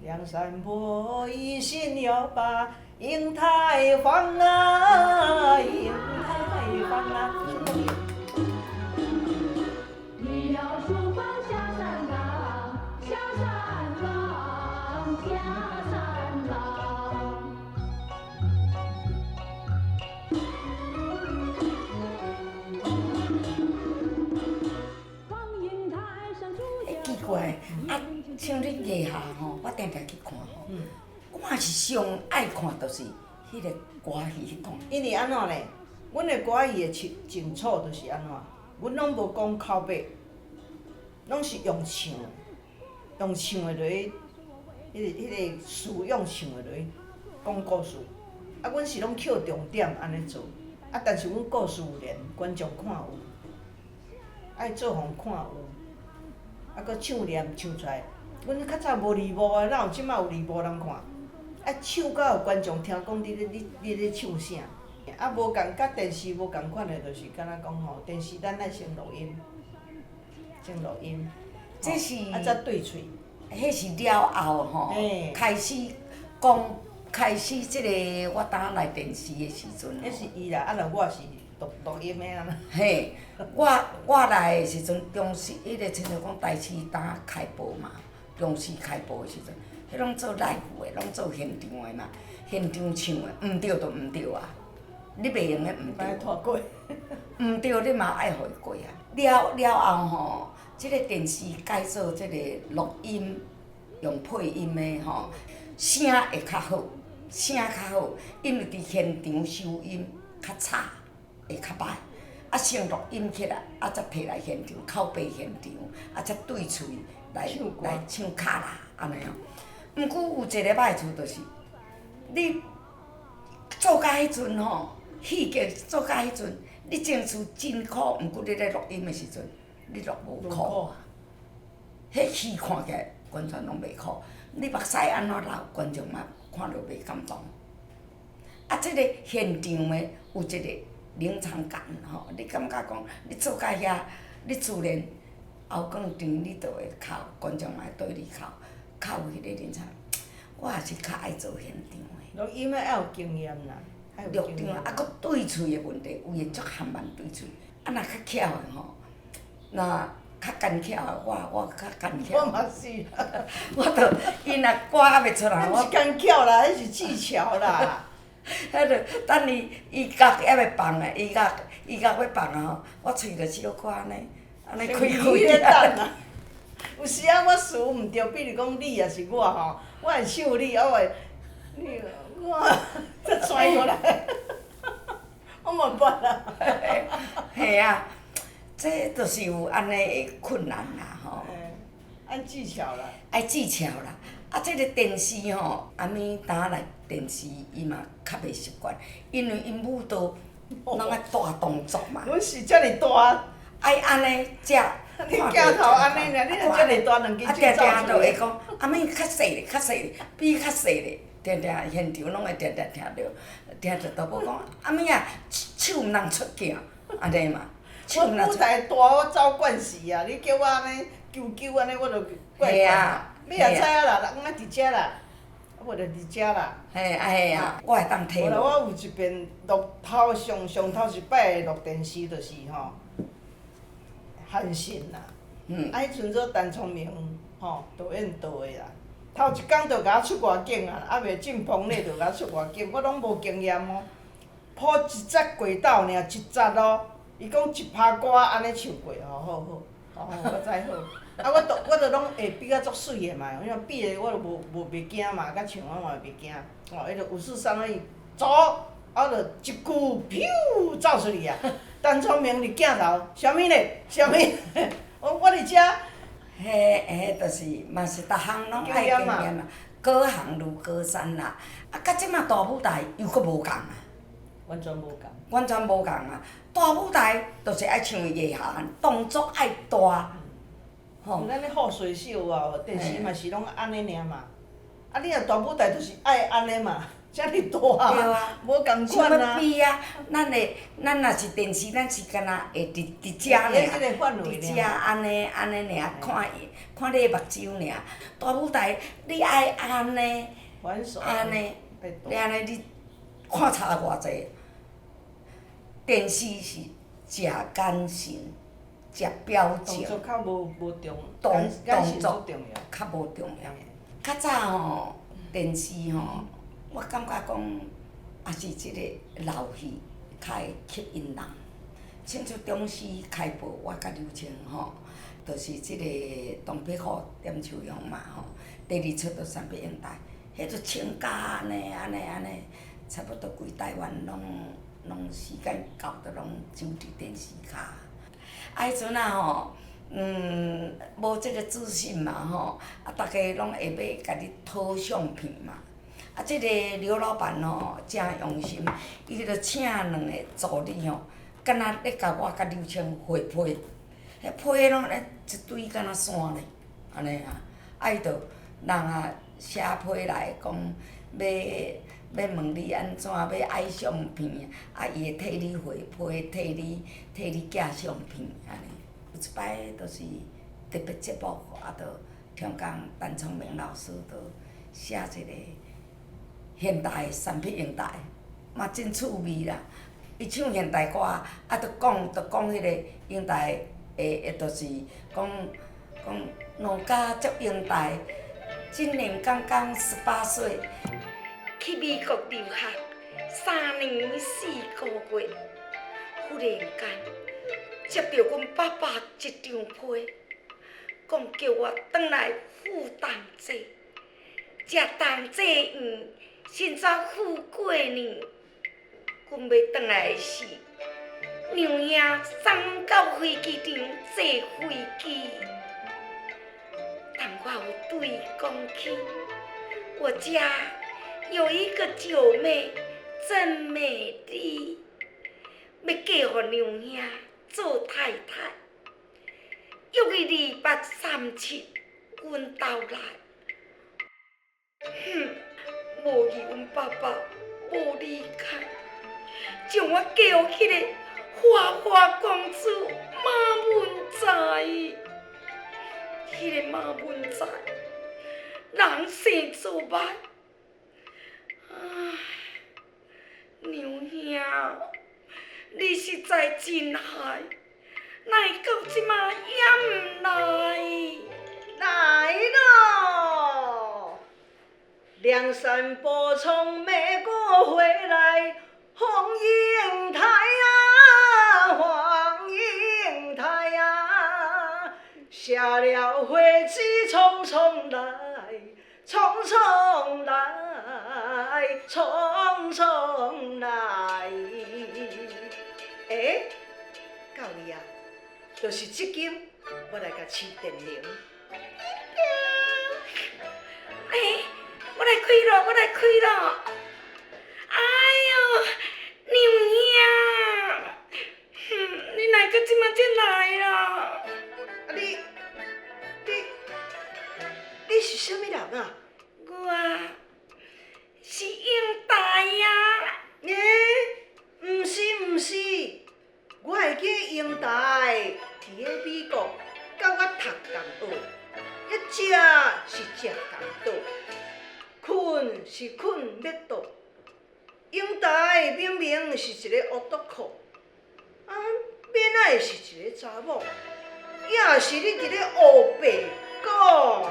梁山伯一心要把英台放啊，英台放啊。你要书包下山岗，下山岗，下山岗。放英台上主欸，奇怪，啊，像恁艺校吼，我定定去看吼，我是上愛看，就是彼个歌戲彼段。因為按怎咧？阮的歌戲的情情楚就是按怎，阮攏無講口白，攏是用唱的，用唱的落去，彼个詞用唱的落去講故事。啊，阮是攏扣重點按呢做，啊，但是阮故事有連，觀眾看有，愛做予人看有，啊，閣唱念唱出來。阮較早無字幕的，哪有這擺有字幕通看？愛唱到予觀眾聽講你咧唱啥？啊，無仝佮電視無仝款的，就是敢若講吼，電視咱愛先錄音，先錄音，這是啊，才對喙。彼是了後吼，開始講開始這个我當來電視的時陣。彼是伊啦，啊，若我是錄錄音的啊。嘿，我來的時陣，中視彼个親像講台視當開播嘛，中視開播的時陣，彼攏做 live 的，攏做現場的嘛，現場唱的，毋對就毋對啊，你袂用得毋對。拖過。毋對，你嘛愛予伊過啊。了了後吼，這个電視改做這个錄音，用配音的吼，聲會較好，聲較好，因為佇現場收音較差，會較歹。啊，先錄音起來，啊，才提來現場，口白現場，啊，才對喙來來唱卡啦，按呢哦。毋過有一个歹處就是，你做到彼陣吼，戲劇做到彼陣，你情緒真苦，毋過你咧錄音的時陣，你錄無苦啊。彼戲看起來完全攏袂苦，你目屎按怎流，觀眾嘛看著袂感動。啊，這個現場的有一個臨場感吼，你感覺講你做到遐，你自然後廣場你就會哭，觀眾嘛會對你哭，較有彼個臨場。我也是較愛做現場的。錄音的愛有經驗啦，錄場啊，閣對喙的問題，有的足含慢對喙，啊，若較巧的吼，若較奸巧的，我較奸巧。我嘛是。我著伊若歌猶未出來，我。毋是奸巧啦，彼是技巧啦。彼著等伊伊角猶未放的，伊角伊角欲放啊吼，我喙著小可按呢，按呢開開。啊。有時仔我詞毋對，比如講你抑是我吼，我會唱你，我會你我才轉過來，我無辦啦。嘿啊，這就是有按呢的困難啦吼。愛技巧啦。愛技巧啦，啊，這个電視吼，阿咪當來電視，伊嘛較袂習慣，因為𪜶舞蹈攏愛大動作嘛。阮是遮爾大。愛按呢才。你鏡頭按呢爾，你若遮爾大兩支啊，定定就會講，阿咪較細咧，較細咧，比較細咧，定定現場攏會定定聽著，聽著都無講，阿咪啊，手毋通出鏡，按呢嘛。我舞台大，我走慣勢啊！你叫我按呢求求按呢，我就怪怪。你也知影啦，人愛佇遮啦，啊無就佇遮啦。嘿啊嘿啊，我會當提。無啦，我有一遍錄頭上上頭一擺錄電視，就是吼，韓信啦。啊，彼陣做陳聰明吼導演導的啦，頭一工就共我出外景啊，猶未進棚咧就共我出外景，我攏無經驗哦。鋪一節過道爾，一節哦，伊講一拍歌按呢唱過，吼好好，吼我知好。啊，我都攏會比較足媠的嘛，因為比的我就無無袂驚嘛，佮唱我嘛袂驚。吼，伊就五四三二一，走，啊，就一句，咻，走出去啊！陳聰明佇鏡頭，啥物咧？啥物？我佇遮。彼彼就是嘛是逐項攏愛經驗嘛，隔行如隔山啦。啊，佮這馬大舞台又閣無仝啊。完全無仝。完全無仝啊！大舞台就是愛像藝校按呢，動作愛大。吼。咱咧賀歲秀啊，電視嘛是攏按呢爾嘛。啊，你若大舞台就是愛按呢嘛。遮爾大，對啊，無仝啥款啊。物比啊？咱的咱若是電視，咱是敢若會佇佇遮爾，佇遮按呢按呢爾看伊，看你的目睭爾。大舞台你愛按呢，按呢，你按呢你看差偌濟。電視是食眼神，食表情。動作較無無重，動動作較無重要。較早吼，電視吼。我感覺講，也是這个老戲較會吸引人。親像中視開播，我佮劉青吼，就是這个東北虎點秋香嘛吼。第二齣就三筆英台，彼就穿甲按呢按呢按呢，差不多規台灣攏攏時間到，就攏守佇電視跤。啊，彼陣啊吼，無這个資訊嘛吼，啊，逐家攏會欲共你討相片嘛。啊，這个劉老闆吼，誠用心，伊就請兩个助理吼，敢若咧共我佮劉青回批，彼批攏咧一堆敢若山咧，按呢啊，啊伊就人啊寫批來講，欲欲問你按怎，欲愛相片，啊伊會替你回批，替你替你寄相片按呢。有一擺就是特別節目，啊，就聽講陳聰明老師就寫一个。現代三筆英台嘛真趣味啦！伊唱現代歌，啊，就講就講彼个英台會會就是講講農家接英台，今年剛剛18歲，去美國留學3年4個月，忽然間接著阮爸爸一張批，講叫我轉來赴同齊，食同齊宴。先怎赴過呢？阮欲轉來的時，娘兄送阮到飛機場坐飛機。但我有對伊講起，我家有一個九妹，真美麗，欲嫁予娘兄做太太。約伊2837，阮兜來。哼！無疑阮爸爸無離開，將我嫁予彼个花花公子馬文才。彼个馬文才，人生做歹。唉，娘兄，你實在真害，哪會到這馬猶毋來？來咯！梁山伯從美國回來，黃英台啊，黃英台啊，下了飛機匆匆來，匆匆來，匆匆來。欸，到位啊，就是這間，我來共試電鈴。欸，我來開囉，我來開囉。哎喲，娘兄，哼，你哪閣這馬才來啦？啊你，你，你是啥物人啊？我是英台啊。欸，毋是毋是，我會記英台佇咧美國，佮我讀仝學，一食是食仝桌，睏是睏欲倒。英台明明是一个烏篤褲，啊，欲哪會是一个查某？抑是你佇咧烏白講？